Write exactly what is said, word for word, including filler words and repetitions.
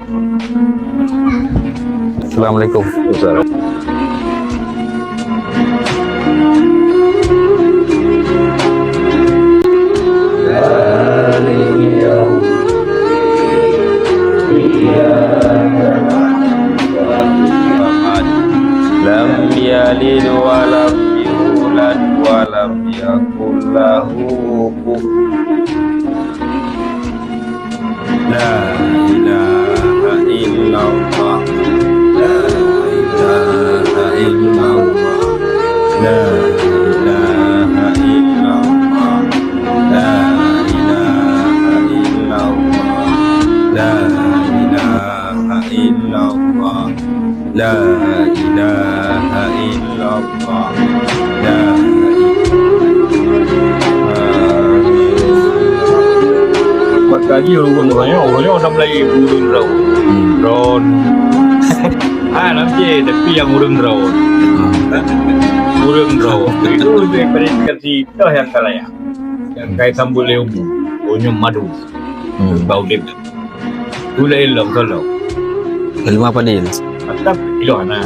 Assalamualaikum. Waalaikumsalam. Lam yalid wa lam yulad wa lam yakul lahu kufuwan. La ilaha illallah. La ilaha illallah. La ilaha illallah. La ilaha illallah. La ilaha illallah. La ilaha illallah. La ilaha illallah. Buat kali ureueng nyoe, ureueng nyoe hana meulayeue ureueng droe. Hmm. Droe. Ah, nam cit, tapi nyang ureueng droe. Hmm. Ureueng droe. Itu daripada kasih toh nyang ka layak. Nyang ka sambot lé umu. Unyum madu. Hmm. Bau dep. Gula ilong tolong. Ilmu apa, Dil? Mantap, ilong anak.